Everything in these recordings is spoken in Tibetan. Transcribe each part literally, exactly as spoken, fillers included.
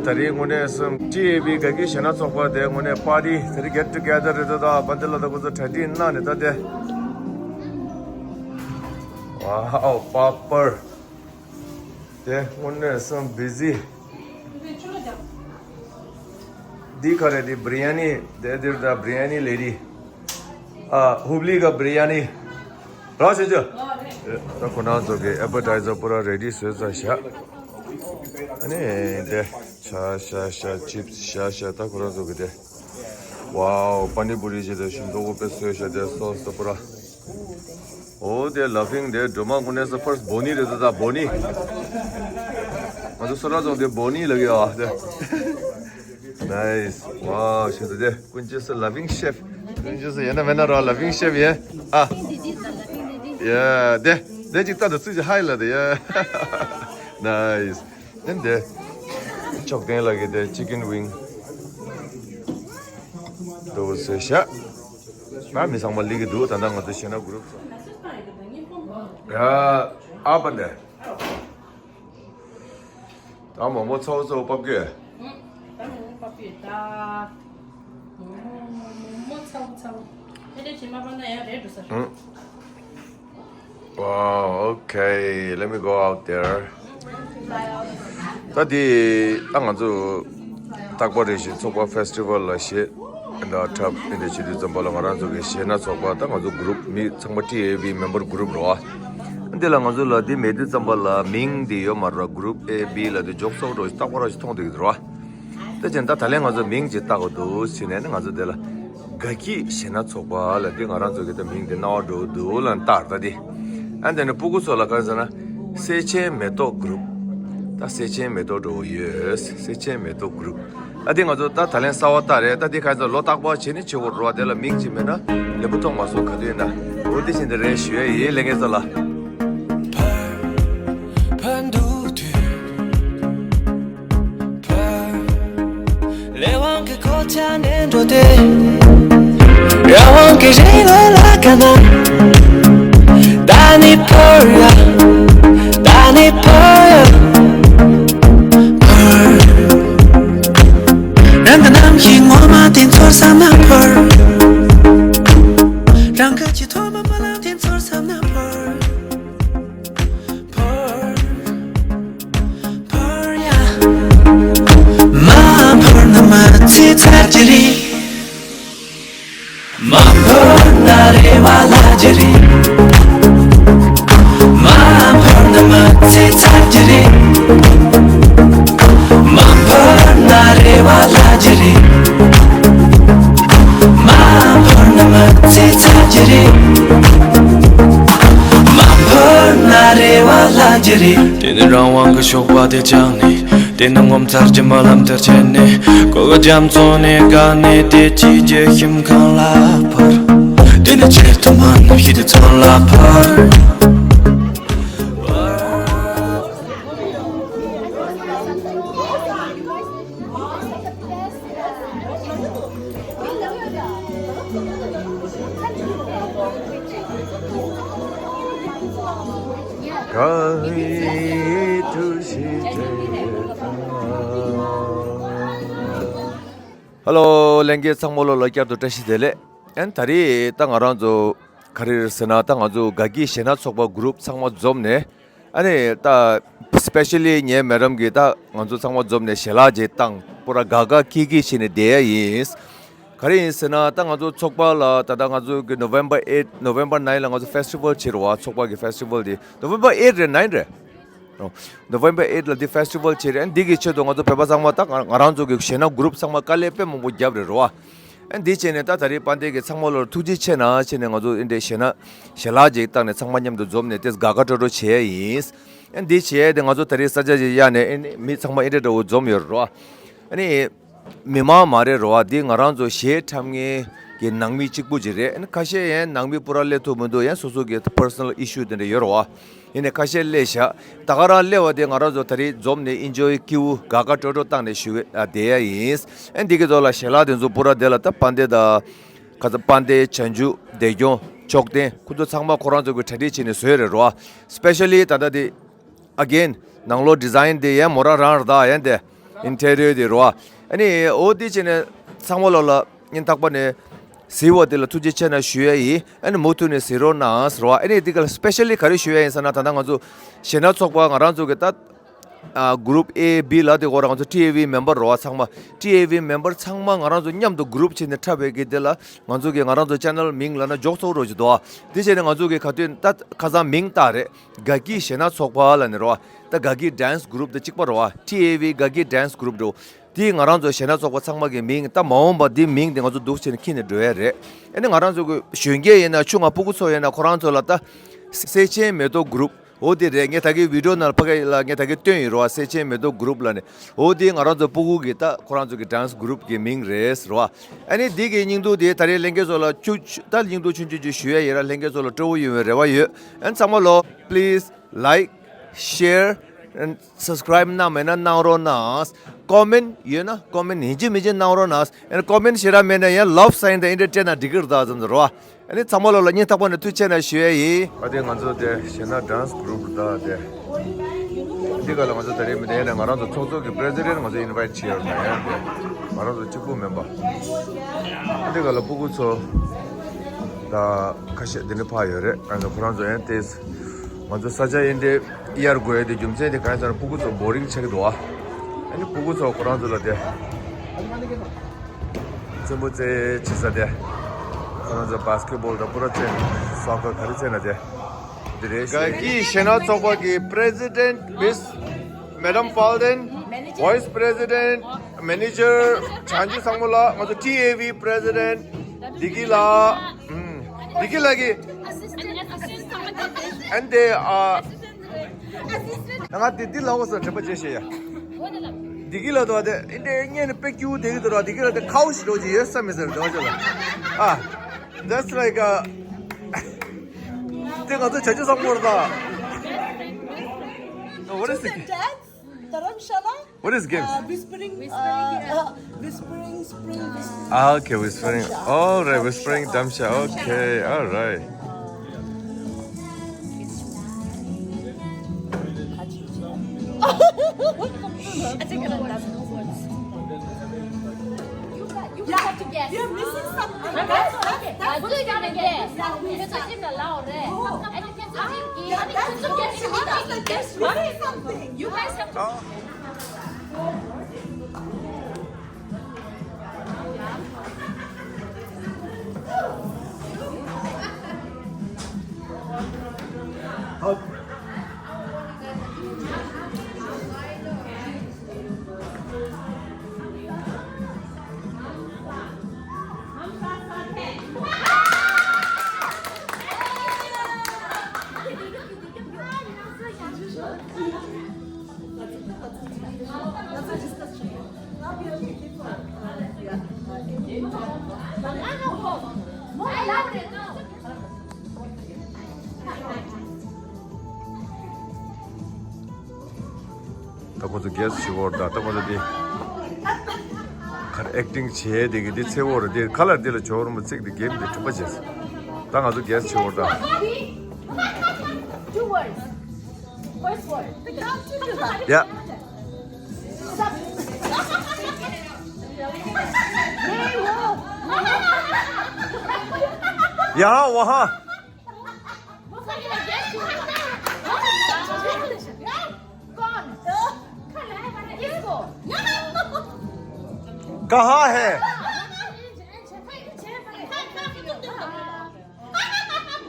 ད་རེས་དངོས་གནས་སེམས་ཊི་ཨེ་བི་དགའ་སྐྱིད་གཞས་སྣ་ཚོགས་པ་དེ་དངོས་གནས་པར་ཊི་དེ་རིང་གེཊ་ཊུ་གེ་དར་རེད་ད། པ་འདི་ལ་ད་ཁོ་ཚོ་གྲ་སྒྲིག་གནང་ནས་ད་དེ། ཝའོ། པ་པར། དེ་དངོས་གནས་སེམས་བི་ཟི། འདི་ག་རེ། འདི་བི་རི་ཡ་ནི། དེ་འདིར་ད་བི་རི་ཡ་ནི་ལེ་ཌི། ཨ། ཧུབ་ལི་ག་བི་རི་ཡ་ནི། ར་ཤེ་ཅོ། ད་ཁོ་རང་ཚོ་གི་ཨེ་པེ་ཊའི་ཛར་པུ་ར་རེ་ཌི་བཟོས་ཚར་ཤག་ཨ་ནི་དེ་ཤ་ཤ་ཤ་ཅིབ་སི་ཤ་ཤ། ད་ཁོ་རང་ཚོ་གི་དེ། ཝའོ། པ་ནི་པུ་རི་ཞིག་དེ་ཞིམ་མདོག་པོ་དཔེ་བཟོས་ཤག་དེ་སོ་སི་དང་པུ་ར། ཨོ་དེ་ལ་ཕིང་དེ་སྒྲོལ་མ་དངོས་གནས་སུ་ཕར་སི་བོ་ནི་རེད་ད། ད་བོ་ནི། ང་ཚོ་སོ་ར་རྫོང་དེ་བོ་ནི་ལབ་ཀྱི་ཡོད་ཨ་དེ། ནའིས། ཝའོ། ཞེ་ད་དེ་ཀུན་མཁྱེན་སི་ལ་ཕིང་ཤེཕ། ཀུན་མཁྱེན་སི་ཡིན་ན་མེད་ན་ར་ལ་ཕིང་ཤེཕ་ཡིན་ཨ། ཡ་དེ་དེ་ཅིག་ལྟ་དང་ཚུལ་གྱི་ཧའི་ལ་དེ་ཡ། ནའིས། དེ་འདི་ཕྱོགས་སྟེང་ལ་གི་དེ་ཅི་ཀེན་ཝིང་འགྲོ་བ་བཟོས་ཤག་ད་མི་ཚང་མ་སླེབས་ཀྱི་འདུག་ད་ལྟ་ང་ཚོ་གཞས་སྣ་གུ་རུབ་ཚོ། ཡ། ཨ་པ་འདི། ད་མོག་མོག་ཚ་བོ་ཚ་བོ་ཕབ་ཀྱི། ད་མོག་མོག་ཕབ་ཀྱི་ད། མོག་མོག་མོག་མོག་ཚ་བོ་ཚ་བོ། ཨེ་དེ་ཕྱི་མ་ཕབ་ན་ཡང་རེད་འགྲོ་ས་རེད། Wow, okay, let me go out there. ད་དེ་ད་ང་ཚོ་རྟག་པར་རེ་བཞིན་ཚོགས་པ་ཕེ་སི་ཊི་བལ་ལ་གཞས་འདྲ་འཁྲབ་ཨེ་འདྲ་བྱེད་དུས་ཙམ་པ་ལ་ང་རང་ཚོ་གི་གཞས་སྣ་ཚོགས་པ་ད་ང་ཚོ་གུ་རུབ་མི་ཚང་མ་ཊི་ཨེ་བི་མེམ་བར་གུ་རུབ་རེད་བ། འདི་ལ་ང་ཚོ་ལ་འདི་མེད་དུས་ཙམ་པ་ལ་མིང་འདི་ཡོད་མ་རེད་བ། གུ་རུབ་ཨེ་བི་ལ་འདི་འཇོག་ཚོགས་འགྲོ་རྟག་པར་རེ་བཞིན་མཐོང་བསྡད་ཀྱི་འདུག་རེད་བ། དེ་བཞིན་ད་ད་ལན་ང་ཚོ་མིང་ཅིག་བཏགས་དགོས་འདུག་ཟེར་ནས་ང་ཚོ་དེ་ལ་དགའ་སྐྱིད་གཞས་སྣ་ཚོགས་པ་ལ་འདི་ང་རང་ཚོ་གི་ད་མིང་འདི་རྣ་བར་འགྲོ་འདུག་ལབ་བཏགས་ད་འདི། ཨ་འདི་ནི་སྤུ་གུ་ཚོ་ལ་ག་རེ་ཟེར་ན། སེ་ཆེན་མེ་ཏོག་གུ་རུབ། ད་སེ་ཆེན་མེ་ཏོག་འགྲོ་ཡོད། སེ་ཆེན་མེ་ཏོག་གུ་རུབ། ཨ་འདི་ང་ཚོ་ད་ད་ལན་གསར་པ་བཏགས་རེད། ད་འདི་ག་རེ་ཟེར་ལོ་རྟག་པར་བྱས་ནས་བྱེད་དགོས་རེད་བ། དེ་ལ་མིང་ཅིག་མེད་ན་ལེགས་པོ་མཐོང་མ་སོང་། ག་དུས་ཡིན་ན་འོ་འདི་བཞིན་དུ་རེད་ཞུ་ཡ་ཡིན། ལྷན་རྒྱས་ཚོ་ལ། ཕར་འདུག་དུས། ཕར། ལས་དབང་གི་གོ་ཆ་ནས་འགྲོ་དེ། རང་དབང་གི་རི་ལ་ལ་ག་ན། ད་ནི་ཕར་ཡ། ད་ནི་ཕར་ཡ། ཕར། རང་གི་རྣམ་ཤེས་ངོ་མ་དེ་ཚོར་བསམ་ན་ཕར། རང་གི་ཆེས་ཐོག་མ་རྨི་ལམ་དེ་ཚོར་བསམ་ན་ཕར། ཕར། ཕར་ཡ། མ་ཕར་ན་མ་ཚེ་ཚར་གྱི་རེད། མ་ཕར་ན་རེ་བ་ལྷག་གྱི་རེད། མ་ཕར་ན་མ་ཚེ་ཚར་གྱི་རེད། མ་ཕར་ན་རེ་བ་ལྷག་གྱི་རེད། མ་ཕར་ན་མ་ཚེ་ཚར་གྱི་རེད། མ་ཕར་ན་རེ་བ་ལྷག་གྱི་རེད། དེ་ནི་རང་དབང་གི་ཞོགས་པ་དེ་བཅངས་ནས། དེ་ནི་ངོ་མཚར་གྱི་རྨི་ལམ་དེར་ཆས་ནས། གོ་བའི་རྒྱ་མཚོ་ནས་བརྒལ་ནས། དེ་ཕྱིའི་རྒྱལ་ཁྱིམ་གང་ལ་ཕར། དེ་ནི་ཆེས་མཐོ་དམའ་ནས་ཡིད་དུ་ཚང་ལ་ཕར། ཧེ་ལོ། ལྷན་རྒྱས་ཚང་མ་ལོ་ལ་བསྐྱར་དུ་བཀྲ་ཤིས་བདེ་ལེགས། ཨན་ད་རེས་ད་ང་རང་ཚོ་ག་རེ་རེད་ཟེར་ན། ད་ང་ཚོ་དགའ་སྐྱིད་གཞས་སྣ་ཚོགས་པ་གུ་རུབ་ཚང་མ་འཛོམས་ནས། ཨ་ནི་ད་སི་པེ་ཤལ་ལི་ངའི་མེ་ཌམ་གིས་ད་ང་ཚོ་ཚང་མ་འཛོམས་ནས་ཞལ་ལག་ཅིག་བཏང་། པུ་ར་དགའ་དགའ་སྐྱིད་སྐྱིད་བྱས་ནས་བསྡད་ཡ་ཡིན། ག་རེ་ཡིན་ཟེར་ན། ད་ང་ཚོ་ཚོགས་པ་ལ་ད་ལྟ་ང་ཚོ་གི་November eight, November nine ལ་ང་ཚོ་ཕེ་སི་ཊི་བལ་བྱེད་རེད་བ། ཚོགས་པ་གི་ཕེ་སི་ཊི་བལ་དེ་November eight རེད་nine རེད། November eight ལ་འདི་ཕེ་སི་ཊི་བལ་བྱེད་རེད། ཨ་འདི་གི་ཆེད་དུ་ང་ཚོ་བོད་པ་ཚང་མ་ད་ང་ང་རང་ཚོ་གི་གཞས་སྣ་གུ་རུབ་ཚང་མ་དཀའ་ལས་དཔེ་མང་པོ་བརྒྱབ་རེད་རོ། ཨ་འདི་བྱས་ནས་ད་ད་རེས་དཔལ་ལྡན་གྱིས་ཚང་མ་ལོ་ཐུགས་རྗེ་ཆེ་གནང་བྱས་ནས། ང་ཚོ་ཨེ་འདྲའི་གཞས་སྣ་ཞལ་ལག་ཅིག་བཏང་ནས་ཚང་མ་མཉམ་དུ་འཛོམས་ནས་དེ་དགའ་དགའ་སྤྲོ་སྤྲོ་བྱེད་ཡ་ཡིན། ཨ་འདི་བྱས་ཏེ་ང་ཚོ་ད་རེས་ས་ཆ་ཅིག་གཡར་ནས་ཨེ་ནི་མི་ཚང་མ་ཨེ་འདྲ་འདྲ་བོ་འཛོམས་ཡོད་རོ། ཨ་ནི། མི་མང་མ་རེད་རོ་བ། འདི་ང་རང་ཚོ་གཞས་འཁྲབ་མཁན་གྱི་ནང་མི་གཅིག་པུ་ཅིག་རེད། ཨ་ནི་ཁ་ཤས་ཡང་ནང་མི་པུ་ར་སླེབས་ཐུབ་མི་འདུག་ཡང་སོ་སོ་གི་པར་སོ་ནལ་ཨི་ཤུ་དེ་འདྲ་ཡོད་རོ་བ། ཡིན་ནའི་ཁ་ཤས་སླེབས་ཤག་ད་ག་རང་སླེབས་པ་དེ་ང་རང་ཚོ་ད་རེས་འཛོམས་ནས་ཨེན་ཇོའི་སྐྱིད་པོ་དགའ་དགའ་སྤྲོ་སྤྲོ་བཏང་ནས་བཞུགས་ཨ་བསྡད་ཡ་ཡིན། ཨ་འདི་གི་ཐོག་ལ་ཞལ་ལག་དེ་ཚོ་པུ་ར་དེ་ལ་ད་དཔལ་ལྡན་དང་། ཁ་ཚ་དཔལ་ལྡན། བྱང་ཆུབ། བདེ་སྐྱོང་། མཆོག་ལྡན། ཁོ་ཚོ་ཚང་མ་ཁོ་རང་ཚོ་གི་གྲ་སྒྲིག་བྱས་ནས་བཟོས་རེད་རོ་བ། སི་པེ་ཤལ་ལི་ད་ལྟ་དེ། ཨ་གེན། ནང་ལོགས་ཌི་ཛའིན་དེ་ཡང་མོ་རང་རང་རེད་ད། ཡང་དེ། ཨིན་ཊེ་རི་ཡོ་དེ་རོ། ཨ་ནི་འོ་དེ་བྱས་ནས་ཚང་མ་ལོ་ལ་སྙིང་ཐག་པ་ནས་གཟིགས་པ་དེ་ལ་ཐུགས་རྗེ་ཆེ་ན་ཞུ་ཡ་ཡིན། ཨ་ནི་མུ་མཐུད་ནས་གཟིགས་རོགས་གནང་ཟེར་བ། ཨ་ནི་འདི་ག་ལ་སི་པེ་ཤལ་ལི་ག་རེ་ཞུ་ཡ་ཡིན་ཟེར་ན། ད་ལྟ་ང་ཚོ་གཞས་སྣ་ཚོགས་པ་ང་རང་ཚོ་གི་ད་ཨ་གུ་རུབ་ཨེ་བི་ལ་དེ་གོ་ར། ང་ཚོ་ཊི་ཨེ་ཝི་མེམ་བར་རོ་བ་ཚང་མ། ཊི་ཨེ་ཝི་མེམ་བར་ཚང་མ་ང་རང་ཚོ་མཉམ་དུ་གུ་རུབ་བྱས་ནས་འཁྲབ་པའི་གི་དེ་ལ་ང་ཚོ་གི་ང་རང་ཚོ་ཆེ་ནལ་མིང་ལབ་ན་འཇོག་ཚོགས་རོགས་ཅིག་འདུག་ཨ། དེ་བྱས་ནས་ང་ཚོ་གི་ག་དུས་ད་ཁ་སང་མིང་བཏགས་རེད། དགའ་སྐྱིད་གཞས་སྣ་ཚོགས་པ་ལབ་ནས་རོ་བ། ད་དགའ་སྐྱིད་ཌན་སི་གུ་རུབ་དང་གཅིག་པ་རོ་བ། ཊི་ཨེ་ཝི་དགའ་སྐྱིད་ཌན་སི་གུ་རུབ་འགྲོ། དེ་ང་རང་ཚོ་གཞས་སྣ་ཚོགས་པ་ཚང་མ་གི་མིང་ད་མ་འོངས་པ་འདི་མིང་དེ་ང་ཚོ་འདུག་བྱས་ནས་འཁྱེར་ནས་འགྲོ་ཡ་རེད། ཨ་ནི་ང་རང་ཚོ་གི་གཞོན་སྐྱེས་ཡིན་ན་ཆུང་ང་སྤུ་གུ་ཚོ་ཡིན་ན་ཁོ་རང་ཚོ་ལ་ད་སེ་ཆེན་མེ་ཏོག་གུ་རུབ་འོ་དེ་རེད། ངས་ད་གི་བི་ཌི་ཡོ་ནང་ལ་ཕ་གི་ལ་ངས་ད་གི་སྟོན་ཡིན་རོ་བ། སེ་ཆེན་མེ་ཏོག་གུ་རུབ་ལབ་ནས། འོ་དེ་ང་རང་ཚོ་སྤུ་གུ་གི་ད་ཁོ་རང་ཚོ་གི་ཌན་སི་གུ་རུབ་གི་མིང་རེད་ཟེར་བ། ཨ་ནི་འདི་གི་སྙིང་སྡུག་དེ་ད་རེས་ལྷན་རྒྱས་ཚོ་ལ་ཆུ་ཆུ་ད་སྙིང་སྡུག་ཆུང་ཆུང་ཅིག་ཞུ་ཡ་ཡིན་ར། ལྷན་རྒྱས་ཚོ་ལ་སྤྲོ་བོ་ཡོང་བའི་རེ་བ་ཡོད། ཨ་ནི་ཚང་མ་ལོ་པི་ལི་སི་ལའིཀ། ཤེར། སབ་སི་ཀ་རའིབ་གནང་མེད་ན་གནང་རོགས་གནང་། ཀོ་མེན་ཡོད་ན་ཀོ་མེན་ཡིན་གཅིག་མིན་གཅིག་གནང་རོགས་གནང་། ཨ་ནི་ཀོ་མེན་ཞེ་དྲག་མེད་ན་ཡང་ལབ་སའིན་དང་ཨེ་འདྲ་སྤྲད་ན་འགྲིག་གི་རེད། ད་ཙམ་ཟེར་བ། ཨ་ནི་ཚང་མ་ལོ་ལ་སྙིང་ཐག་པ་ནས་ཐུགས་རྗེ་ཆེ་ན་ཞུ་ཡ་ཡིན། ཨ་དེ་ང་ཚོ་དེ་གཞས་སྣ་ཌན་སི་གུ་རུབ་ད་དེ། འདི་ག་ལ་ང་ཚོ་ད་རེས་མི་དེ་ཡིན་ན་ང་རང་ཚོ་ཚོགས་གཙོ་གི་པི་རེ་སི་ཌེན་ཊི་ང་ཚོ་ཨིན་ཝའི་ཊི་བྱས་ཡོད་ན་ཡང་དེ་ང་རང་ཚོ་གཅིག་པུ་མིན་པ། འདི་ག་ལ་སྤུ་གུ་ཚོ་ད་ཁ་ཤས་འདི་ནས་ཕར་ཡོད་རེད། ཨ་ནི་ཁོ་རང་ཚོ་ཡང་དེ། ང་ཚོ་ས་ཆ་ཨེ་འདྲ་གཡར་དགོས་ཡ་དེ་རྒྱུ་མཚན་དེ་གང་ཡིན་ཟེར་ན་སྤུ་གུ་ཚོ་བོ་རིང་ཆགས་ཀྱི་འདུག་ཨ། ཨ་ནི་སྤུ་གུ་ཚོ་ཁོ་རང་ཚོ་ལ་དེ་རྩེད་མོ་རྩེ་བྱེད་ས་དེ། ཁོ་རང་ཚོ་བྷ་སི་ཀེ་ཊི་བྷོལ་དང་པུ་ར་རྩེ་ན། སོ་ཀར་ག་རེ་རྩེ་ན་དེ་འདི་རེད། དགའ་སྐྱིད་གཞས་སྣ་ཚོགས་པ་གི་པི་རེ་སི་ཌེན་ཊི་མིས་མེ་ཌམ་པཱལ་ཏན། ཝའི་སི་པི་རེ་སི་ཌེན་ཊི། མེ་ནེ་ཇར་བྱང་ཆུབ་བཟང་མོ་ལགས། ང་ཚོ་ཊི་ཨེ་ཝི་པི་རེ་སི་ཌེན་ཊི་བདེ་སྐྱིད་ལགས། ཨུམ། བདེ་སྐྱིད་ལགས་ཀྱིས། ཨ་ནི་དེ་ཨ། ང་དེ་འདི་ལ་འོ་ཟེར་དྲན་པ་བརྗེད་ཤེས་ཡ། བདེ་སྐྱིད་ལགས་དོ་དེ་ཨེ་འདྲའི་སྔས་ནས་དཔེ་སྐྱིད་པོ་བསྡད་ཀྱི་འདུག་ར། བདེ་སྐྱིད་ལགས་དེ་ཁའོ་ཞིག་འདྲ་བོ་ཅིག་ཡོད་ས་མེད་ཟེར་འདྲ་བོ་ཅིག་ལ། ཨ། That's like a། དེ་ང་ཚོ་བྱང་ཆུབ་བཟང་མོ་རེད་ད། What is it? Dance? Dharamshala? What is games? Uh, whispering, uh, uh, whispering, spring, whispering. Ah, okay, whispering. All right, whispering Dharamshala. Okay, all right. You have to guess. You're missing something. That's, that's, that's what you gotta guess. Yeah, we start. You have to guess something. You guys have to. ད་ཁོ་ཚོ་གེ་སི་བྱེད་དགོས་རེད། ད་ད་ཁོ་ཚོ་འདི་ག་རེ་ཨེག་ཊིང་བྱེད་དེ་གི་འདི་ཚེ་བོ་རེད། འདི་ཁ་ལར་འདི་ལ་ཇོ་རུ་མ་ཚིག་འདི་གེམ་འདི་གྲུབ་པ་བྱེད། ད་ང་ཚོ་གེ་སི་བྱེད་དགོས་རེད་ད། Two words. First word. Yeah. यहाँ वहाँ। कौन? किसको? कहाँ है?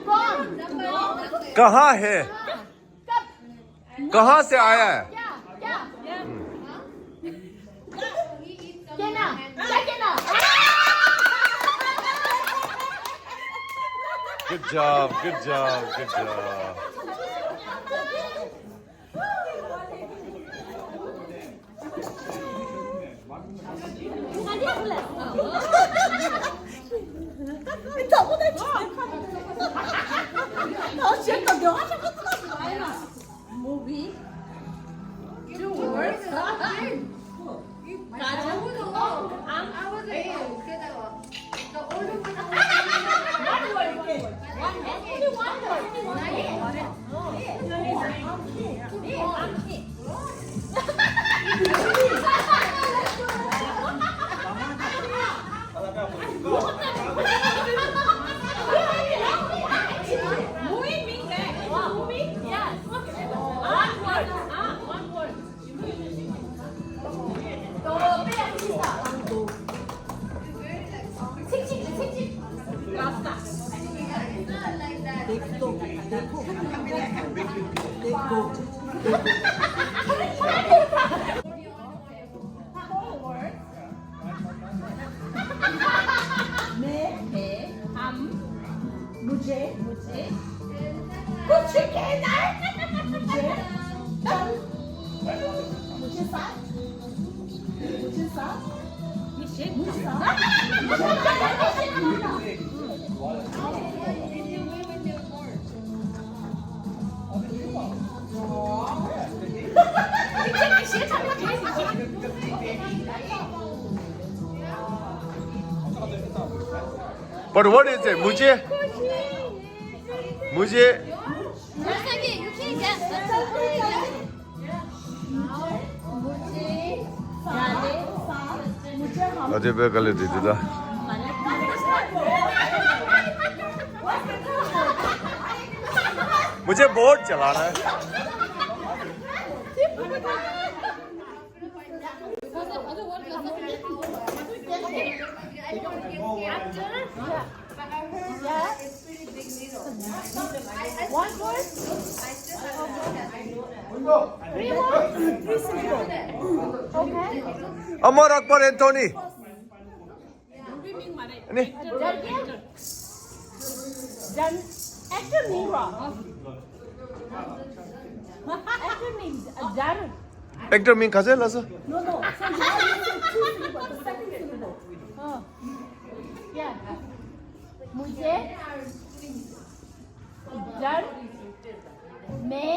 कौन? कहाँ है? कब? कहाँ से आया है? क्या? क्या? कहना। क्या कहना? Good job, good job, good job. Movie. Two words. Kajal. One word. One word. Only one word. मैं, मैं, हम, मुझे, मुझे, कुछ कहना है। मुझे, चल, मुझे साथ, मुझे साथ, मुझे साथ, मुझे साथ। But what is it? मुझे, मुझे। अजय भाई, कल दे दीदा। मुझे बोट चलाना है। Amar Akbar Anthony. ནི། ལྡན། ལྡན། ཨེག་ཊར་མིང་ར། ཨེག་ཊར་མིང་ལྡན། ཨེག་ཊར་མིང་ག་ཚད་ལ་སོ། No, no. So you have to choose the second syllable. ཨ། Yeah. मुझे डर में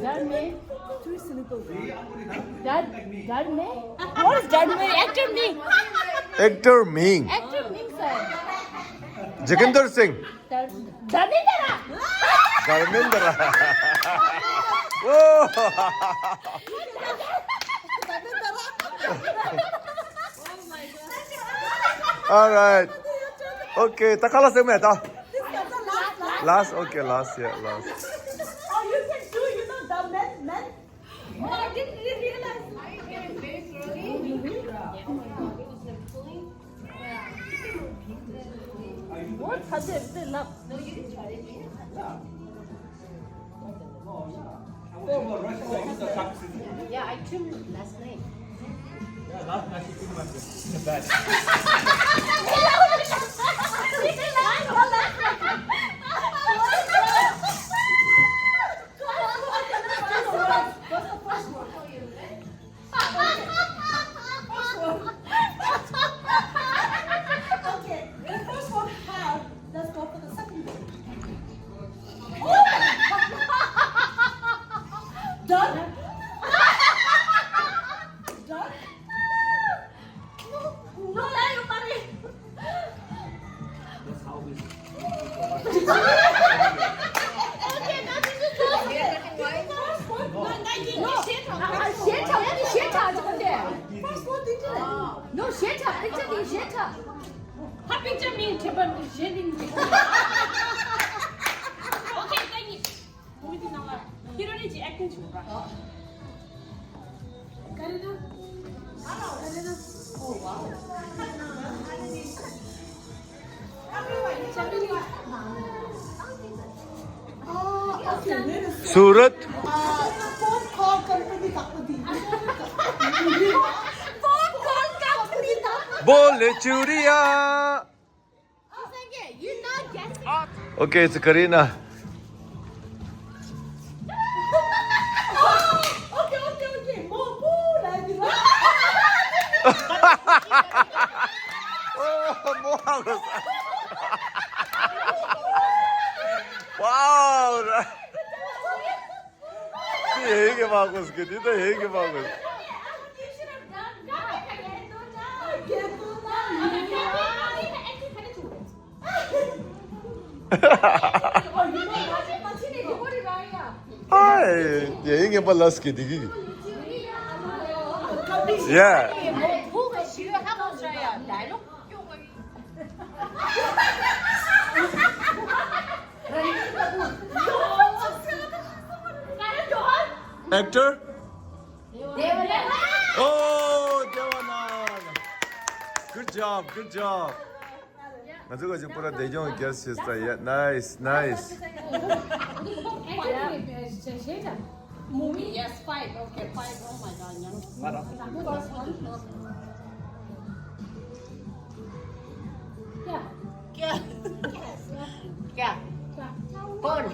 डर में। डर, डर में? What is डर में? एक्टर मिंग। एक्टर मिंग। एक्टर मिंग, सर। जोगिंदर सिंह। डर, धर्मेंद्र। धर्मेंद्र। O. All right. Okay, ད་ཁ་ལག་ཟ་མེད་ད། Last, okay, last, yeah, last. Oh, you can do, you know, the men, men. Oh, I didn't really realize. Are you getting very girly? What? They love. No, you didn't try it. Yeah, I trimmed last night. Yeah, last night she trimmed my beard in the bed. Okay, the first one hard. Let's go for the second one. Done? Done? No, no, no, you money. That's how we. Okay, now this is the first one. No, no, no, no. First one, did you? No, shut up. Picture, shut up. ཧ། པིག་ཅར་མིང་ཁྲེ་པར་མིང་གཞན་དེ་མིང་། ཨོ་ཁེ། ད་ཡིན། མུ་བི་དེ་ནང་ལ་ཧི་རོ་ཡིན་གྱི་ཨེག་ཊིང་བྱུང་ར། ག་རེ་ན། ག་རེ་ན། ཨོ་ཝའོ། ཨ། ཨོ་ཁེ། སུ་རཏ། ཕོན་ཁོལ་ཀམ་པ་ནི་དག་པ་དེ། ཕོན་ཁོལ་ཀམ་པ་ནི་དག་པ། བོ་ལེ་ཅུ་རི་ཡ། Okay, it's Karina. Okay, okay, okay. Oh, more. Wow. དེ་ཡིན་གྱི་མ་གོ་སྐད། དེ་ད་ཡིན་གྱི་མ་གོ། ཨ། དེ་ཡིན་གྱི་མ་ལ་སྐད་དེ་གི། Yeah. Actor? Oh, Devanand. Good job, good job. ང་ཚོ་ག་ཅིག་པུ་ར་བདེ་སྐྱོང་རྒྱལ་སྲིད་ས་ཡ། Nice, nice. Movie? Yes, five. Okay, five. Oh my god, young. First one. क्या? क्या? क्या? कौन?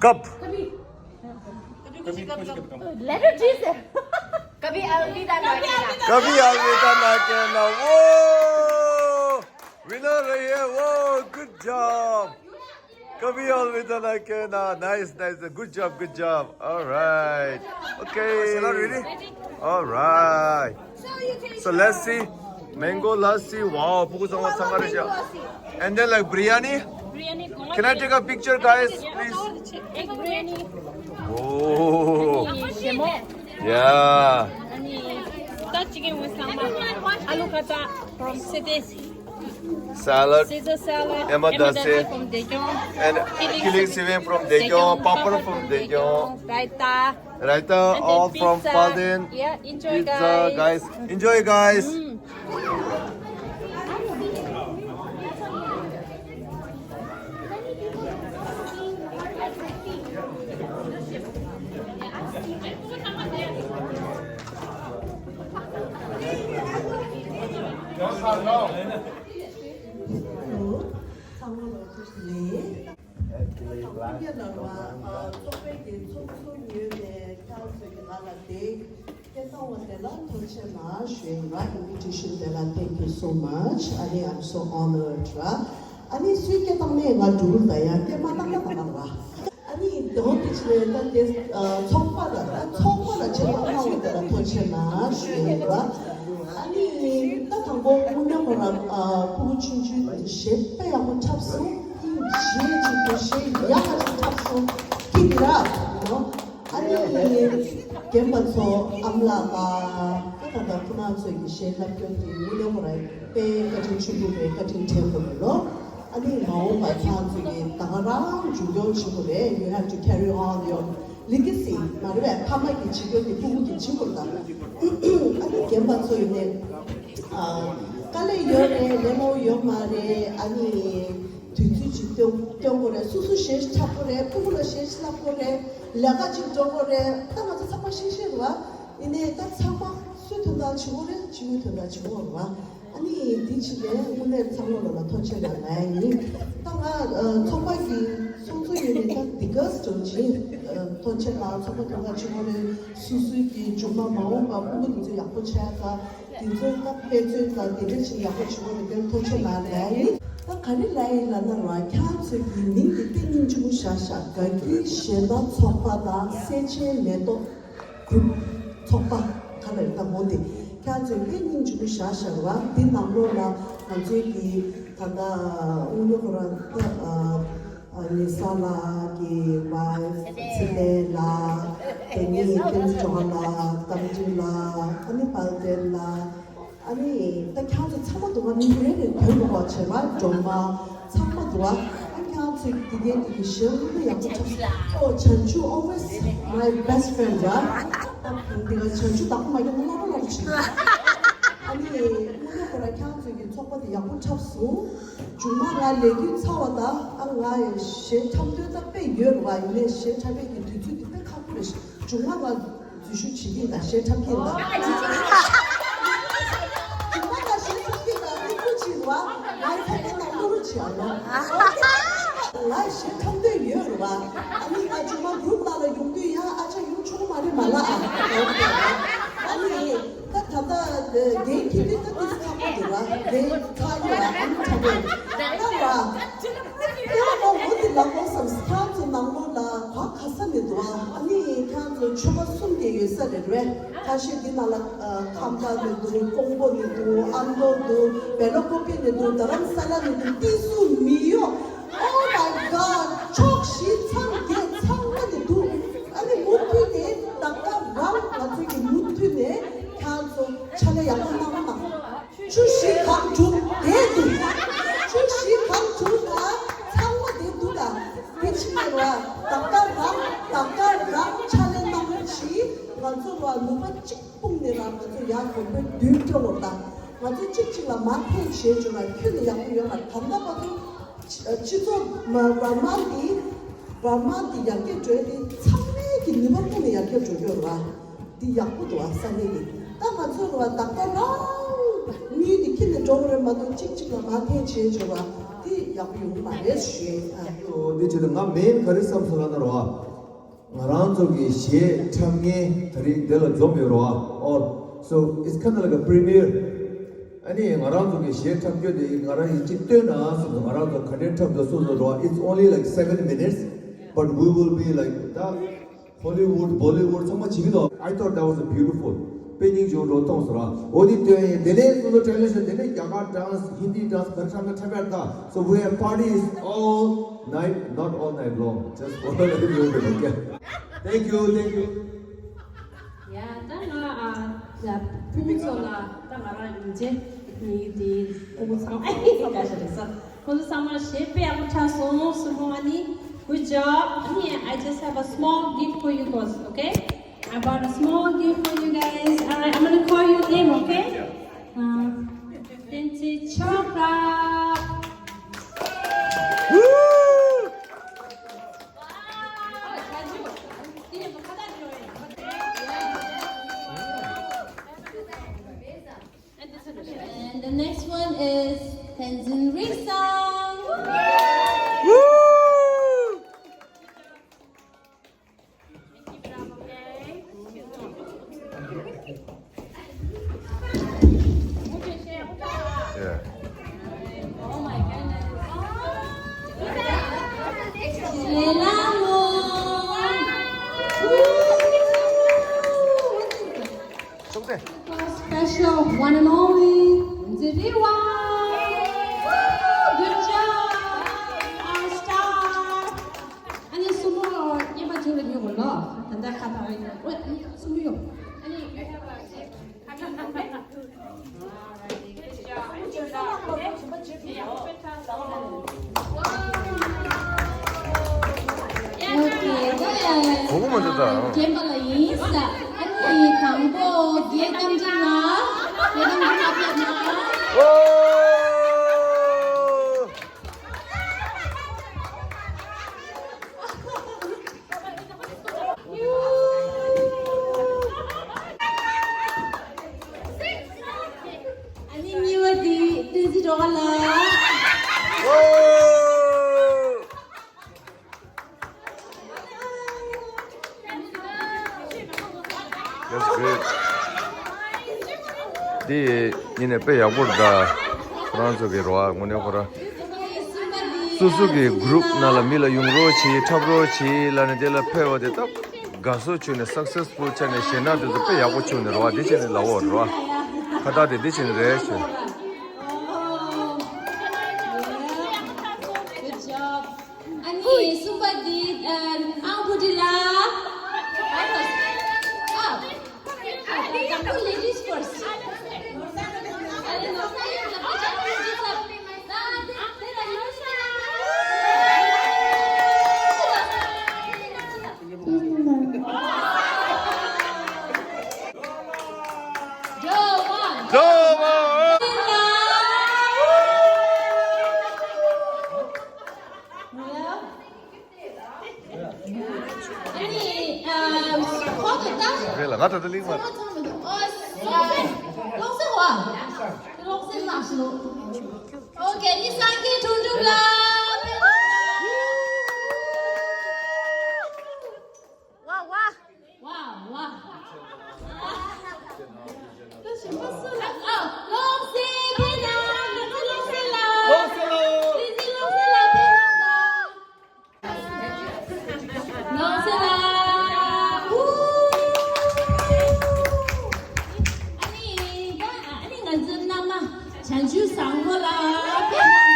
कब? कभी। कभी खुशी कभी गम। लेटर जी से। कभी अलविदा ना कहना। कभी अलविदा ना कहना। वो विनर रही है वो। Good job. कभी अलविदा ना कहना. Nice, nice. Good job, good job. All right. Okay. All right. So let's see. Mango lassi. Wow. Puku sama sangare ja. And then like biryani. Biryani. Can I take a picture, guys? Please. एक बिरयानी। Oh. सेमो। Yeah. अनि the chicken with Lama. आलु कता from city. Salad. Caesar salad. Emadase. From Daejeon. And killing siwing from Daejeon. Papad from Daejeon. Raita. Raita, all from Falden. Yeah, enjoy Pizza, guys. Enjoy, guys. ཚོགས་པའི་གི་ཚོགས་གཙོ་ཡོད་ནས་ཁྱེད་ཚོས་ཀྱི་ང་ལ་དེ་སྐད་བཏང་བ་དེ་ལ་ཐུགས་རྗེ་ཆེ་ན་ཞུ་ཡིན་ར། Invitation དེ་ལ་thank you so much. ཨ་ནི་I'm so honored ར། ཨ་ནི་སུས་སྐད་བཏང་ནས་ང་འགྲུལ་ད་ཡང་སྐད་མ་བཏང་ན་ག་ལ་ར། ཨ་ནི་དོན་དེ་ཆེ་ད་དེ་ཚོགས་པ་ལ་ད་ཚོགས་པ་ལ་ཆེད་དུ་གནང་བ་དེ་ལ་ཐུགས་རྗེ་ཆེ་ན་ཞུ་ཡིན་ར། ཨ་ནི་ད་དང་པོ་དངོས་གནས་ཁོ་ར་ཕྲུ་གུ་ཆུང་ཆུང་དེ་གཞས་དཔེ་ཡག་པོ་འཁྲབ་སོང་། གཞས་ཅིག་ཏུ་གཞས་ཡག་པ་ཅིག་འཁྲབ་སོང་། Keep it up, you know. ཨ་ནི་རྒན་པ་ཚོ་ཨམ་ལགས་ལ་ད་ད་ད་ཁོ་རང་ཚོའི་གི་གཞས་ལབ་སྐྱོར་དེ་དངོས་གནས་ཁོ་ར་དཔེ་བཀའ་དྲིན་ཆེན་པོ་རེད། བཀའ་དྲིན་དྲན་དགོས་རེད་ལོ། ཨ་ནི་མ་འོངས་པ་ཁྱེད་ཚོ་གི་ད་ག་རང་འཛུགས་སྐྱོང་བྱེད་དགོས་རེད། You have to carry on your legacy. མ་རེད་པས། ཕ་མ་གི་བྱེད་དགོས་ཀྱི་ཕྲུ་གུ་གི་བྱེད་དགོས་ད། ཨ་ནི་རྒན་པ་ཚོ་ཡིན་ནས་དཀའ་ལས་ཡོད་རེད། ལས་སླ་པོ་ཡོད་མ་རེད། ཨ་ནི་དུས་ཚོད་ཅིག་སྟོན་སྟོན་དགོས་རེད། སོ་སོ་གཞས་འཁྲབ་དགོས་རེད། ཕྲུ་གུ་ལ་གཞས་བསླབ་དགོས་རེད། ལས་ཀ་ཅིག་འགྲོ་དགོས་རེད། ད་ང་ཚོ་ཚང་མ་ཤེས་ཤེས་རེད་བ། ཡིན་ནའི་ད་ཚང་མ་སུའི་དོན་དག་བྱེད་དགོས་རེད། ཕྲུ་གུའི་དོན་དག་བྱེད་དགོས་རེད་བ། ཨ་ནི་འདི་ཕྱི་ནས་དངོས་གནས་ཚང་མ་ལ་ལ་ཐུགས་རྗེ་ཆེ་ལབ་ན་ཡིན། ད་ང་ཚོགས་པ་གི་ཚོགས་གཙོ་ཡོད་ནས་ད་འདི་ག་སུ་ཅིག་ཐུགས་རྗེ་ཆེ་ལ་ཚོགས་པ་དོན་དག་བྱེད་དགོས་རེད། སུ་སུའི་གི་མཇུག་མ་མ་འོངས་པ་ཕྲུ་གུ་འདི་ཚོ་ཡག་པོ་བྱས་ད་འདི་ཚོ་ད་དཔེ་མཛོད་ད་འདི་འདྲ་ཞིག་ཡག་པོ་བྱེད་དགོས་རེད། དེར་ཐུགས་རྗེ་ཆེ་ལབ་ན་ཡིན། ད་ག་རེ་ལབ་ཡིན་ལབ་ན་ར། ཁྱེད་ཚོའི་གི་མིང་གི་སྟེང་སྙིང་རྗེ་མོ་བཞག་བཞག་དགའ་སྐྱིད་གཞས་བདག་ཚོགས་པ་དང་སེ་ཆེན་མེ་ཏོག་གུ་རུབ་ཚོགས་པ་ག་རེ་ལྟ་བུ་དེ་ཁྱེད་ཚོས་དཔེ་སྙིང་རྗེ་མོ་བཞག་བཞག་ར། འདི་ནང་ལོགས་ལ་ང་ཚོའི་གི་ད་ལྟ་དངུལ་ལོ་ཁོ་ར་ད་ལི་ས་ལགས་ཀྱི་wife ཚེ་བརྟན་ལགས། དེ་ནས་ཏེན་ཀྲོ་ལགས། རྟ་མགྲིན་ལགས། ཨ་ནི་དཔལ་ལྡན་ལགས། ཨ་ནི་ད་ཁྱེད་ཚོ་ཚང་མ་འདུག་ག་མིང་རེ་རེ་འདོན་དགོས་པ་བྱས་པ་སྒྲོལ་མ། ཚང་མ་འདུག་ག་ཨ་ཁྱེད་ཚོས་དེ་གའི་དེ་གི་གཞས་དངོས་གནས་ཡག་པོ་འཁྲབ་སོང་། ཨོ་བྱང་ཆུབ་always my best friend ར། ཨ་དེ་ག་བྱང་ཆུབ་བདག་པོ་མ་ཡོང་ན་སློབ་པ་སློབ་པ་བྱེད། ཨ་ནི་དངོས་གནས་ཁོ་ར་ཁྱེད་ཚོས་ཀྱི་ཚོགས་པ་དེ་ཡག་པོ་འཁྲབ་སོང་། མཇུག་མ་ང་ལས་འགུལ་ཚར་བ་དང་ཨ་ང་ཡང་གཞས་འཁྲབ་འདོད་ད་དཔེ་ཡོད་རེད་བ། ཡིན་ནའི་གཞས་འཁྲབ་པའི་གི་དུས་ཚོད་དེ་དཔེ་ཁག་པོ་རེད། མཇུག་མ་ང་འཛུལ་ཞུགས་བྱེད་ཀྱི་ཡིན་ད། གཞས་འཁྲབ་ཀྱི་ཡིན་ད། མཇུག་མ་ང་གཞས་འཁྲབ་ཀྱི་ཡིན་ད། སྙིང་པོ་བྱེད་རེད་བ། ང་ཚོ་ཡིན་ན་བློ་རུ་བྱེད་ཨ་ལོ། ང་གཞས་འཁྲབ་འདོད་ཡོད་རེད་བ། ཨ་ནི་ང་མཇུག་མ་group ནང་ལ་ཡོང་དུས་ཡང་ཨ་ཅག་ཡོང་ཆོག་གི་མ་རེད་མ་ལ་ཨ། ཨ་ནི་ད་ད་ལྟ་རྒན་ཁྱེད་དུས་ད་དུས་ཁག་པོ་འདུག་བ། རྒན་ཚ་ཡོད་བ། ཨ་ནི་ཁྲ་པོ་ད་བ། ཡང་མ་འོ་དེ་ལ་འོ་བསམ། ཁྱེད་ཚོ་ནང་ལོགས་ལ་ག་ག་ས་ནས་འདུག་ཨ། ཨ་ནི་ཁྱེད་ཚོ་ཆོལ་ཁ་གསུམ་གྱི་ཡོད་ས་རེད་རེད། ཁ་ཤས་འདི་ནང་ལ་ཁམས་པ་ནས་འདུག་ཀོང་པོ་ནས་འདུག་ཨ་མདོ་འདུག་བལ་ལོ་ཀོ་པེ་ནས་འདུག་རྡ་རམ་ས་ལ་ནས་འདུག་ཏི་སུ་མི་ཡོ། Oh my God. ཕྱོགས་བཞི་མཚམས་བརྒྱད་ཚང་མ་ནས་འདུག་ཨ་ནི་མུ་མཐུད་ནས་ད་ལྟ་རང་ང་ཚོའི་གི་མུ་མཐུད་ནས་ཁྱེད་ཚོ་ཕྱག་ལས་ཡག་པོ་གནང་རོགས་གནང་། ཆུ་བཞི་སྒང་དྲུག་བསྡད་འདུག་ཆུ་བཞི་སྒང་དྲུག་ལ་ཚང་མ་བསྡད་འདུག་ལ། དེ་ཕྱི་ནས་ར་ད་ལྟ་རང་ད་ལྟ་རང་ཕྱག་ལས་གནང་རོགས་གྱིས། ང་ཚོ་བ་ནུས་པ་གཅིག་སྤུངས་ནས་ར་ང་ཚོ་ཡར་གོང་འཕེལ་མདུན་སྐྱོང་བར་དང་ ང་ཚོ་གཅིག་གཅིག་ལ་མར་འཐེན་བྱེད་འཇོག་ལ་ཁྱོན་ནས་ཡག་པོ་ཡོད་ལ། ད་ལྟ་བར་དུ་སྤྱི་ཚོགས་མ་བར་མ་འདི་བར་མ་འདི་ཡར་རྒྱས་འགྲོ་ཡ་དེ་ཚང་མས་ཀྱི་ནུས་པ་ཀུན་ནས་ཡར་རྒྱས་འགྲོ་རྒྱུ་རེད་བ། འདི་ཡག་པོ་འདུག་བ། ས་གནས་འདི་ད་ང་ཚོ་རེད་བ། ད་ལྟ་རང་མི་འདི་ཁྱོན་ནས་འགྲོ་གི་རེད་མ་གཏོགས་གཅིག་གཅིག་ལ་མར་འཐེན་བྱེད་འཇོག་ལ་དེ་ཡག་པོ་ཡོང་གི་མ་རེད་ཞུ་ཡ་ཡིན། ཨ། འདི་བྱེད་དུས་ང་མེན་ག་རེ་བསམ་སོང་ལབ་ན་རེད་བ། ང་རང་ཚོ་གི་གཞས་འཁྲབ་མཁན་ད་རེས་འདི་ལ་འཛོམས་ཡོད་རེད་བ། All so it's kind of like a premiere. ཨ་ནི་ང་རང་ཚོ་གི་གཞས་འཁྲབ་རྒྱུ་དེ་ང་རང་ཡིན་གཅིག་སྟོན་ན་སོང་ཙང་ང་རང་ཚོ་ག་འདྲའི་འཁྲབ་འདུག་སོ་སོ་རེད་བ། It's only like seven minutes, but we will be like the Hollywood, Bollywood ཚང་མ་བྱེད་ཀྱི་འདུག I thought that was a beautiful དཔེ་སྙིང་རྗེ་པོ་འགྲོ་མཐོང་སོང་ར། འོ་དེ་སྟོན་ཡིན། དེ་ནས་སོ་སོ་translation དེ་ནས་རྒྱ་གར་dance, Hindi dance ག་རེ་འཁྲབ་ན་འཁྲབ་ཡག་ད། So we have parties all night, not all night long. Just for a little bit, okay? Thank you, thank you. ཡ་ད་ང་ཨ་ཡ་ཕུ་མི་ཚོ་ལ་ད་ང་རང་ཡིན་ཅེ་ནི་དེ་ཁོ་ཚང་མ་ཨེ་ཧེ་ཧེ་ག་ཞིག་རེད་ས། ཁོ་ཚོ་ཚང་མ་གཞས་དཔེ་ཡག་པོ་འཁྲབ་སོང་། སུ་མོ་ཨ་ནི། Good job. ཨ་ནི། I just have a small gift for you guys, okay? I bought a small gift for you guys. All right, I'm gonna call your name, okay? Uh, Tenzin Chopra. And the next one is Tenzin Ri Sang. Yeah. Special one and only Nziriwa. Good job, our star. ཨ་ནི་སུ་མོ་རྙེད་པ་བྱུང་རེ་ཉོ་དགོས་ལོ། ད་ལྟ་ཁ་ཐག་རེ་ཉོ། ཨོ་ཨ་ནི་སུ་མོ་ཡོ། ཨ་ནི། Okay, ད་གོ་གོ་མ་འདུག་ད། རྒན་པ་ལ་ཡིན་ས། ཨ་ནི་དང་པོ་རྒན་རྟ་མགྲིན་ལགས། རྒན་རྟ་མགྲིན་ལགས་ཕེབས་ན། ཨོ། ཨ་ནི་གཉིས་པ་དེ་བསྟན་འཛིན་སྒྲོལ་དཀར་ལགས། That's good. འདི་ཡིན་ནས་དཔེ་ཡག་པོ་རེད་ད། ཁོ་རང་ཚོ་གི་རོ་ཨ་དངོས་གནས་ཁོ་རང་སོ་སོ་གི་group ནང་ལ་མི་ལ་ཡོང་རོགས་བྱེད། འཁྲབ་རོགས་བྱེད་ལབ་ནས་དེ་ལ་ཕེབས་པ་དེ་ད་དགའ་བསུ་བྱུང་ནས་successful ཆགས་ནས་གཞས་སྣ་དེ་ཚོ་དཔེ་ཡག་པོ་བྱུང་ནས་རོ་ཨ་འདི་བྱས་ནས་ལབ་འོ་རོ་ཨ་ཁ་བཏགས་དེ་འདི་བྱས་ནས་རེད་ཞུ། Good job. ཨ་ནི་གསུམ་པ་འདི་ཨ་ཨང་བུ་ཏི་ལ། ཨ། ཨ། དང་པོ་ladies first. ཨ་ནི་ནོར་ས་ཡིན་ལ་ཕ་ཆ་ཕ་ཆ་ས། ད་དེ་དེ་ལ་ནོར་ས། Joe one. Joe one. ཨ་ནི། ཨ། ཁོ་ཚོ་ད། རེད་ལ་ང་ད་ད་ལིང་མ། ཚང་མ་ཚང་མ་འདུག་ཨོ། ལོག་སེ་བ། ལོག་སེ་ལགས་སོ། ཨོ་ཀེ། ནི་སངས་རྒྱས་དོན་གྲུབ་ལགས། ཝ་ཝ། ཝ་ཝ། ད་གཞན་པ་སུ་ལ། ཨ། ལོག་སེ་ཕེབས་ན། ལོག་སེ་ལ། ལོག་སེ་ལ། ལོག་སེ་ལ་ཕེབས་ན་ད། ལོག་སེ་ལ། ཨུ། ཨ་ནི་ད་ཨ་ནི་ང་ཚོའི་མནའ་མ་བྱང་ཆུབ་བཟང་པོ་ལགས་ཕེབས་ན།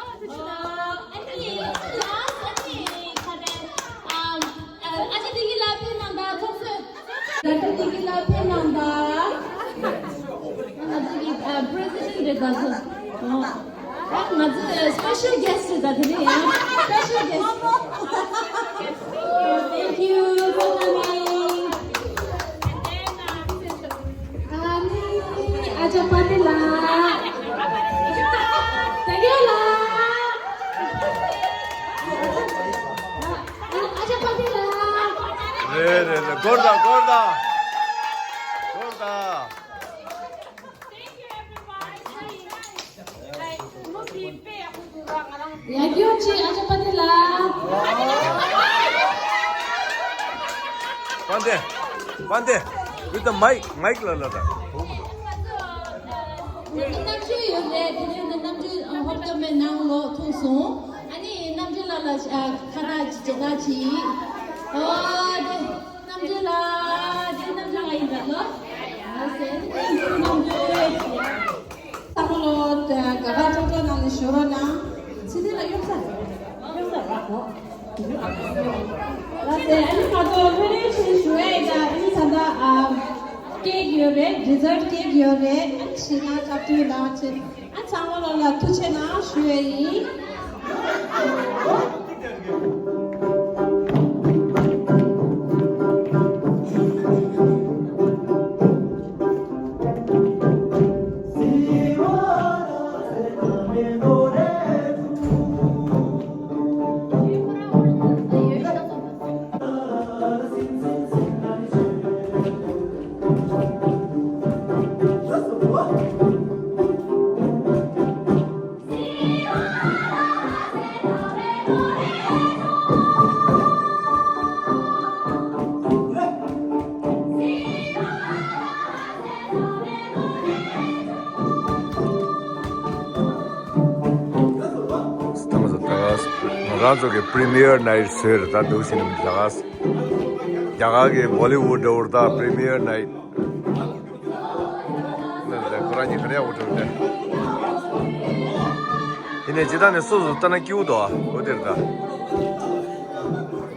ཨ་ནི་last ཨ་ནི་ཁ་བརྡ། ཨ་ཨ་ཅེ་བདེ་སྐྱིད་ལགས་ཕེབས་གནང་དང་ཚོགས་གཙོས། ད་ལྟ་བདེ་སྐྱིད་ལགས་ཕེབས་གནང་དང་། ང་ཚོ་གི་ཨ་president རེད་ད་ཚོ། ཨ་ང་ཚོ་special guest རེད་ད་དེ་རིང་ཡང་special guest. Thank you for coming. རེད་རེད་རེད། སྒོར་དང་སྒོར་དང་སྒོར་དང་། ཡ་སྐྱོ་ཅི་ཨ་ཅག་པ་དེ་ལ། པན་དེ། པན་དེ། with the mic, mic ལ་ལ་ད། རྣམ་འགྱུར་ཡོད་རེད། དེ་རིང་ནི་རྣམ་འགྱུར་ཧོབ་ཏོ་མེད་ནང་ལོག་ཐུག་སོང་། ཨ་ནི་རྣམ་འགྱུར་ལ་ལ་ཁ་ཏ་ཅི་ཅི་ལ་ཅི། ཨོ་དེ། རྣམ་འགྱུར་ལ། དེ་རྣམ་འགྱུར་ལ་ཡིན་པ་ལོ། ཨ་སེ་རྣམ་འགྱུར། ས་མོ་ལོ། དགའ་དགའ་སྤྲོ་སྤྲོ་ནང་ནས་ཞུ་རོགས་གནང་། ཚེ་འདི་ལ་གཡོག་ས་རེད། གཡོག་ས་རག་གོ། ལ་སེ་ཨ་ནི་ཁ་ཏོ་ལྷོད་ལྷོད་བྱས་ཞུ་ཡ་ཡིན་ད། ཨ་ནི་ད་ད་ཨ། ཀེག་ཡོད་རེད། ཌི་ཛར་ཀེག་ཡོད་རེད། ཨ་ནི་ཞིག་ན་ཁྲབ་ཐུལ་ལ་ཆེ། ཨ་ཚང་མ་ལོ་ལ་ཐུགས་ཆེ་གནང་ཞུ་ཡ་ཡིན། ང་རང་ཚོ་གི་Premiere Night ཟེར་ད་འདུག་ཟིན་ནམ་ལགས། རྒྱ་གར་གི་Bollywood འདྲ་བོར་ད་Premiere Night། ཁོ་རང་གཉིས་ག་རེ་འོ་འགྲོ་དེ། ཡིན་ནའི་ཇི་ལྟར་ནས་སོ་སོ་ལྟ་ན་སྐྱིད་པོ་འདུག་ཨ། འོ་དེར་ད།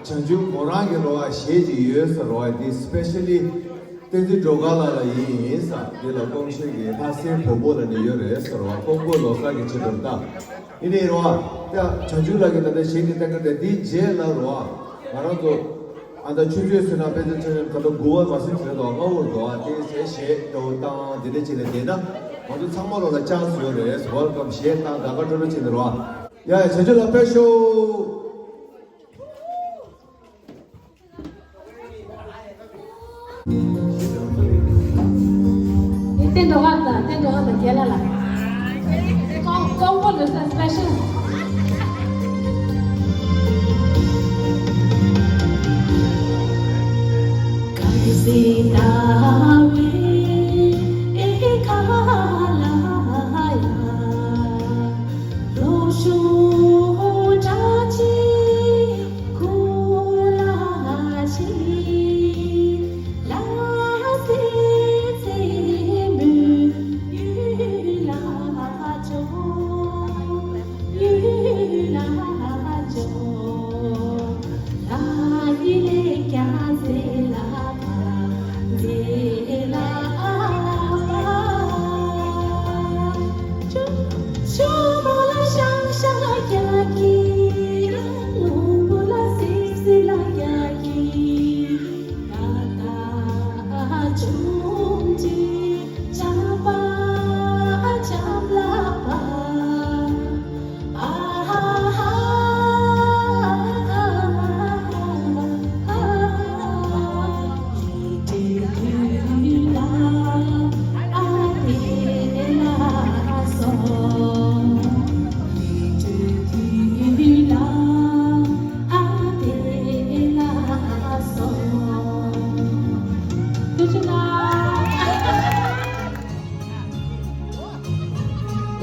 བྱང་ཆུབ་མོ་རང་གི་རོ་བ་གཞས་ཅིག་ཡོད་ཟེར་རོ་བ་འདི་སི་པེ་ཤལ་ལི་བསྟན་འཛིན་སྒྲོལ་དཀར་ལགས་ལ་ཡིན་ཡིན་ས། འདི་ལ་སྐུ་ཞབས་ཀྱི་ལྷ་སའི་བོན་པོ་ལ་ནི་ཡོད་རེད་ཟེར་རོ་བ། སྤོ་བོ་ལོ་གསར་གྱི་ཆེད་དུ་ད། ཡིན་ནའི་རོ་བ། ད་བྱང་ཆུབ་ལགས་ཀྱི་ད་ལྟ་གཞས་འདི་བསྟན་ག་དེ་འདིའི་རྗེས་ལ་རོ་བ། ང་རང་ཚོ། ཨ་ད་ཆུ་ཚོད་ཟིན་ན་དཔེ་ཚོད་ཆ་ཡོད་ཁ་ཐོག་དགུ་བ་མ་ཟིན་ཟིན་དོ་ལྔ་བོར་དོ་ཨ་དེ་ཚེ་གཞས་འདྲ་བོ་བཏང་དེ་འདྲ་བྱས་ནས་བསྡད་ན་ང་ཚོ་ཚང་མ་ལོ་ལ་ཅང་སུ་ཡོད་རེད། ཝེལ་ཀམ་གཞས་བཏང་དགའ་དགའ་སྤྲོ་སྤྲོ་བྱས་ནས་རོ་ཨ། ཡ་ཡ་བྱ་ཆུ་ལ་ཕེབས་ཤོག་བསྟན་འགྲོ་བ་དང་བསྟན་འགྲོ་བ་དང་རྒྱལ་ལ་ལ། ཀོང་ཀོང་པོ་ལོ་ས་སི་པེ་ཤལ།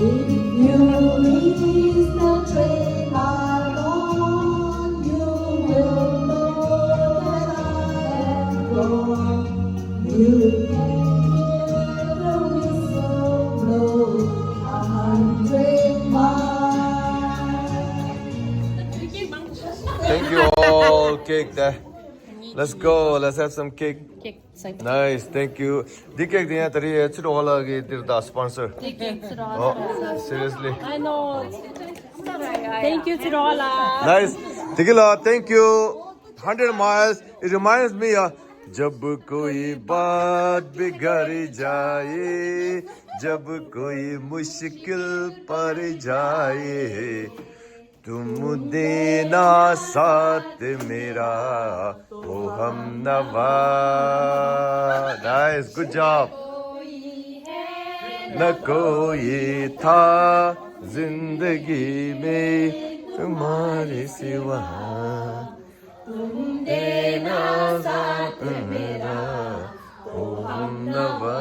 If you miss the train, my lord, you will know that I am gone. You can hear the whistle blow a hundred miles. Thank you all. Cake there. Let's go. Let's have some cake. Cake. Nice, thank you. འདི་ཀེག་དེ་ཡང་ད་རེས་ཚེ་རིང་ལགས་ཀྱིས་འདིར་ད་སི་པོན་སར། འདི་ཀེག་ཚེ་རིང་ལགས། Oh, seriously. I know. Thank you, ཚེ་རིང་ལགས། Nice. དེ་གི་ལ་thank you. Hundred miles. It reminds me of जब कोई बात बिगड़ जाए, जब कोई मुश्किल पड़ जाए, तुम देना साथ मेरा, ओ हम नवा। Nice, good job. न कोई था जिंदगी में तुम्हारे सिवा, तुम देना साथ मेरा, ओ हम नवा।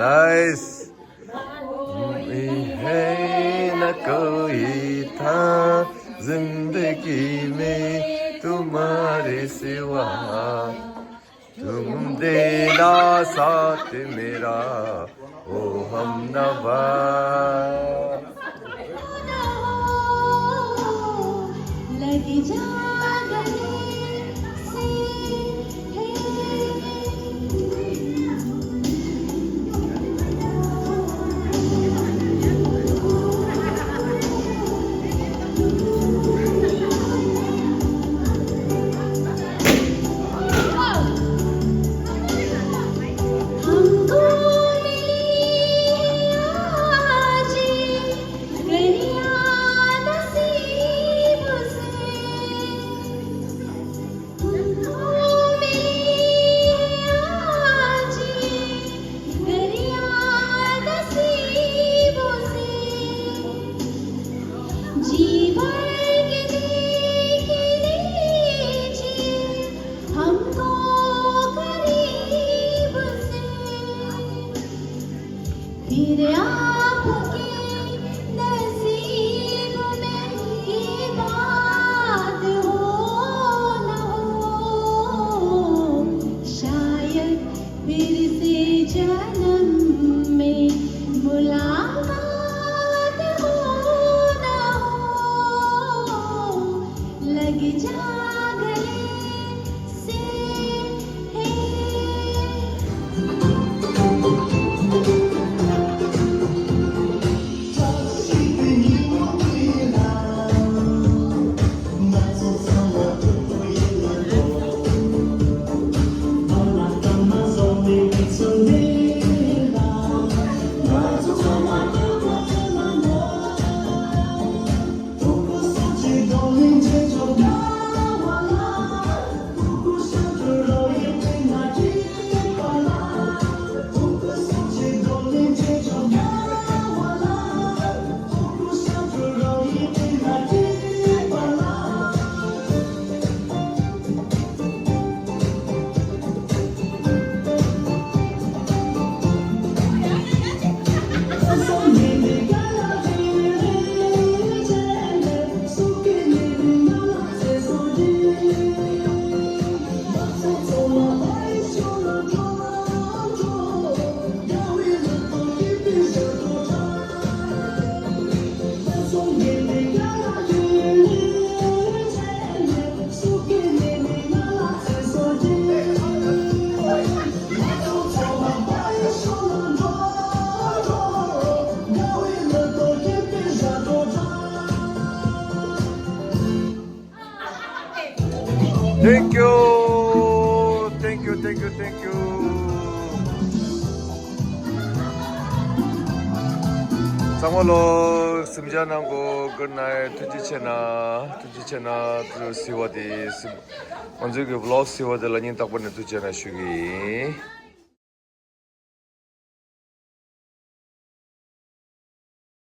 Nice. कोई है न कोई था जिंदगी में तुम्हारे सिवा, तुम देना साथ मेरा, ओ हम नवा। लग जा गले से। हमको मिली आज दरिया नसीब से। हमको मिली आज दरिया नसीब से। जी भर के देख लीजिए हमको करीब से। फिर आपके नसीब में ये बात हो न हो, शायद फिर से जन्म में मुलाकात हो न हो। लग जा गले से। Thank you. Thank you, thank you, thank you. ཚང་མ་ལོ་སེམས་ཅན་ནང་གོ་good night. ཐུགས་རྗེ་ཆེ་ན། ཐུགས་རྗེ་ཆེ་ན། ཐུགས་རྗེ་ཆེ་ན། ང་ཚོའི་གི་vlog་ཟེར་བ་དེ་ལ་སྙིང་ཐག་པ་ནས་ཐུགས་རྗེ་ཆེ་ན་ཞུ་གི་ཡིན།